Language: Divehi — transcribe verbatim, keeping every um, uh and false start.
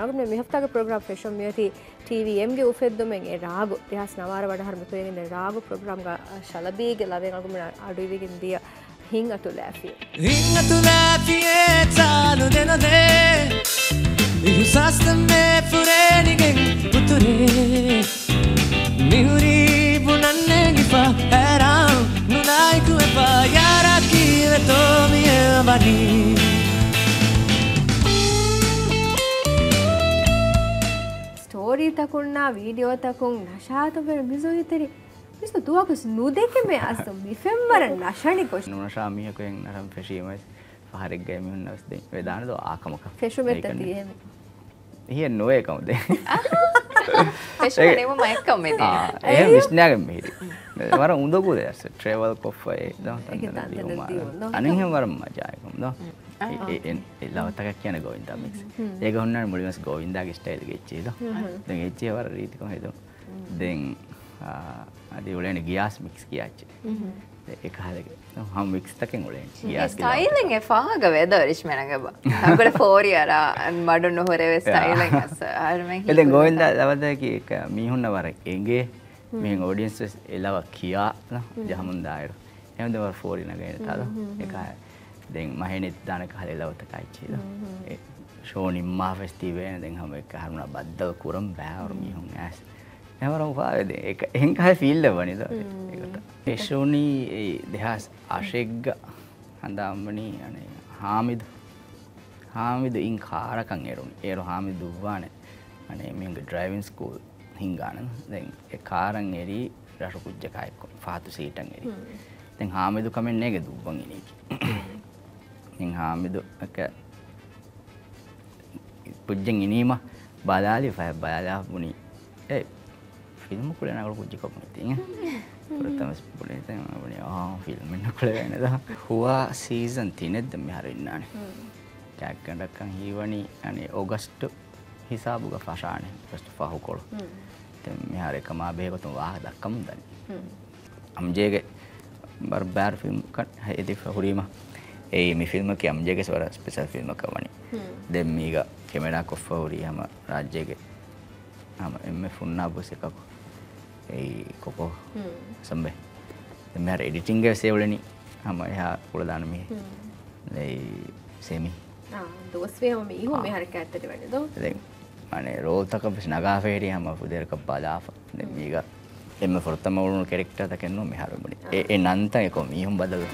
އަޅުގަނޑުމެން މި ހަފްތާގެ ޕްރޮގްރާމް ފެށުން މިއޮތީ ޓީވީއެމްގެ އުފެއްދުމެއް އެ ރާގު، ދެހާސް ނަވާރަ ވަޑަހަރު މި ކުރިއަށް ގެންދެން ރާގު ޕްރޮގްރާމްގަ ޝަލަބީގެ ލަވައިން އަޅުގަނޑުމެން އަޑުއިވިގެން ދިޔަ ހިތް އަތުލާފިޔޭ. ހިތް އަތުލާފިޔޭ ޗާލު ދެނޮދޭ. އިހުސާސްތައް މޭ ފުރޭނިގެން އުތުރޭ. މިހުރީ ބުނަން ނޭނގިފަ ހައިރާން ނުލާހިކުވެފަ ޔާރާ ކީއްވެތޯ މިއެ ވަނީ. ސްޓޯރީތަކުންނާ ވީޑިއޯތަކުން ނަޝާތު ބެރު މި ޒުވެތެރި މިސް ދުވަކުސް ނުދެކެމޭ އަސްލު މި ފެންވަރަށް ނަށަނި ކޮށް. ނުނަށާ މީހަކު އެހެން ނަށަން ފެށީމަވެސް ފަހަރެއްގައި މީހުންނަށް ވެސް ދެން ވެދާނެ ދޯ އާކަމަކަށް. ފެށުމެއްތަ ތީ އެހެން؟ އެހެން ނުވޭ ކަމު ދެން. ފެށުމެއް ނިމުމަށް އެއްކަމެއް ދޭ. އާ، އެހެން ވިސްނާގެން މިހިރީ. ވަރަށް އުނދަގޫ ދެއްސު ޓްރެވަލް ކޮށްފަ އެ ދޯ ތަންތަނަށް ދިޔުމާ. އަނެއްހެން ވަރަށް މަޖާއެކު ދޯ. އެ، އެ، އެ، އެ ލަވަތަކަށް ކިޔަނީ ގޯވިންދާ މިކްސް. އޭގަ ހުންނާނެ މުޅިންވެސް ގޯވިންދާގެ ސްޓައިލްގެ އެއްޗެއް ދޯ. ދެން އެއްޗެއް ވަރަށް ރީތިކޮށް ހެދުނު. ދެން، އާ، އަދި އުޅޭނެ ގިޔާސް މިކްސް ކިޔާ އެއްޗެއް. ދެ އެކަހަލަގެ ހަމަ މިކްސްތަކެއް އުޅޭނެ. ގިޔާސް ސްޓައިލެއް އެ ފާހަގަވޭ ދޯ ރިޝްމެނަގެ ބަ. ހަގުޅެ ފޯރި އަރާ މަޑުން ނުހުރެވޭ ސްޓައިލެއް އަސް އަހަރުމެން އެ ދެން ގޯވިންދާ ލަވަތަކީ މީހުންނަށް ވަރަށް އެނގޭ. މިހެން އޮޑިއެންސް ވެސް އެ ލަވަ ކިޔާ ޖަހަމުން ދާއިރު. އެހެން ދެ ވަރަށް ފޯރި ނަގައިނެ ތާލަ. އެކާ ދެން މަހެނި ދާނެ ކަހަލަ ލަވަތަކާ އެއްޗެއް ދޯ. އެ ޝޯ ނިންމާފަސް ތިބޭނެ ދެން ހަމަ އެކަހަރުނަ ބައްދަލު ކުރަން ބައިވަރު މީހުން އައިސް. އެހެންވަރަށް އުފާވެދޭ. އެކަ-، އެހެން ކަހަލަ ފީލްއެއް ވަނީ ދޯ. އެގޮތަށް. ފެށުނީ އެ ދެހާސް އަށެއްގަ ހަނދާންވަނީ އަނެއް ހާމިދު. ހާމިދު އިން ކާރަކަށް އެރުނީ. އޭރު ހާމިދު ދުއްވާނެ. އަނެއް މީހުންގެ ޑްރައިވިން ސްކޫލް ހިންގާނެ. ދެން އެ ކާރަށް އެރީ ރަށު ކުއްޖަކާ އެއްކޮށް ފަހަތު ސީޓަށް އެރީ. ދެން ހާމިދު ކަމެއް ނޭގެ ދުއްވަން އިނީކީ. ދެން ހާމިދު އެކަ ކުއްޖެއް އިނީމަ ބަލާލި ފަހެ ބަލާލާ ބުނި. އޭ ފިލްމު ކުޅެ ނަގަޅު ކުއްޖަކަށް ބުނި ތިން. ފުރަތަމަ ބުނި ތިން ބުނި އާ ފިލްމެއް ނުކުޅެވޭނެ ދޯ. ހުވާ ސީޒަން ތިނެއް ދެން މިހާރު އިންނާނެ. ކާކަނޑަކަށް ހީވަނީ އަނެއް އޮގަސްޓު ހިސާބުގަ ފަށާނެ އޮގަސްޓު ފަހުކޮޅު. ދެން މިހާރު އެކަމާ ބެހޭގޮތުން ވާހަކަ ދައްކަމުން ދަނީ. އަމްޖޭގެ ވަރަށް ބާރު ފިލްމް ކަން ހެދިފަ ހުރީމަ. އެއީ މި ފިލްމަކީ އަމްޖޭގެ ވަރަށް ސްޕެޝަލް ފިލްމަކަށް ވަނީ. ދެން މީގަ ކެމެރާ ކޮށްފަ ހުރީ ހަމަ ރާއްޖޭގެ ހަމަ އެންމެ ފުންނާ ބޮސް އެކަކު. އެއީ ކޮކޯ ސަމްބެ. ދެން މިހާރު އެޑިޓިންގެ ވެސް އެ އުޅެނީ ހަމަ އެހާ ކުޅަދާނަ މީހެއް. އެއީ ސެމި. ދުވަސްވީ ހަމަ މީހުން މިހާރު ކައްތަރި ވަނީ ދޯ. ދެން އަނެއް ރޯލްތަކަށް ވެސް ނަގާފަ ހެރީ ހަމަ ފުދޭވަރަކަށް ބަލާފަ. ދެން މީގަ އެންމެ ފުރަތަމަ އުޅުނު ކެރެކްޓާތަކެއް ނޫން މިހާރު ބުނި. އެ، އެ ނަންތައް އެކޮށް މީހުން ބަދަލު.